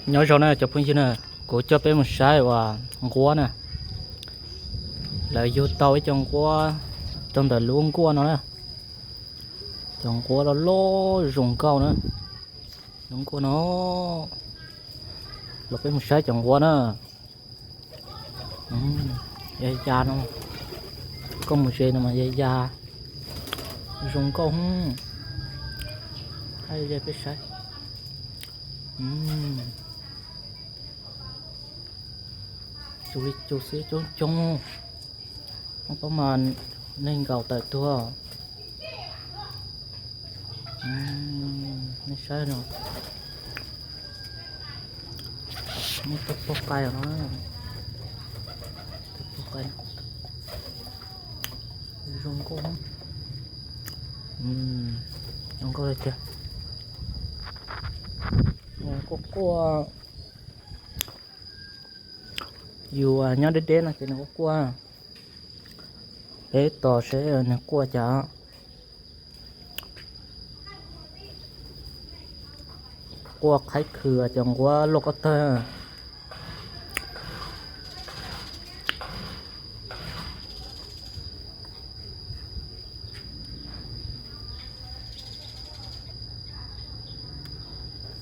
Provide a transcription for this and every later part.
Nyob zoo na cov phooj ywg na, kuv coj peb mus saib uas nquab na. Lawv yug tau ib co nquab rau ntawm lub nkuaj no na. Cov nquab loj loj zoo nkauj na. Lub nkuaj no, los peb mus saib cov nquab na. Ya ya no, koj mus ze no mas ya ya, zoo nkauj. Peb saib, cug li cug xwb coob coob. Pab mas neeg nkaum tawm tuag. Nej saib no, nej tug pog qai no, tug pog qai, zoo nkauj, zoo nkauj li tiag. Quaj quaj, yus nyob deb deb no ces nws quaj quaj. Peb tos seb nws quaj cas. Quaj qhaib khw cov nquab loj koj tag.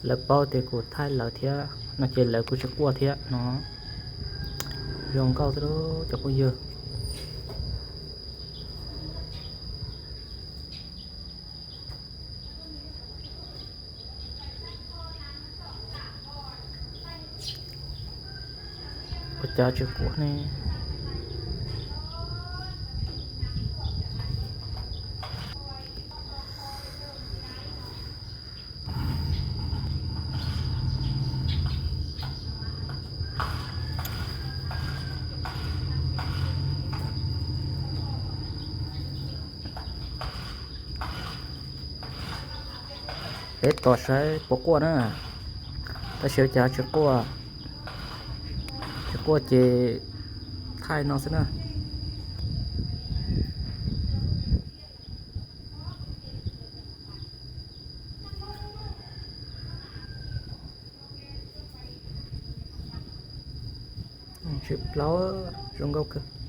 Lawv paub tias kuv thaij lawv thiab no ces lawv kuj tsis quaj thiab no. Zoo nkauj xwb cov phooj ywg. Ua cas tsis quaj ne? Peb tos saib puas quaj na. Tab sis ua cas tsis quaj, tsis quaj ces thaij no xwb na. Tsis plaub, zoo nkauj kawg.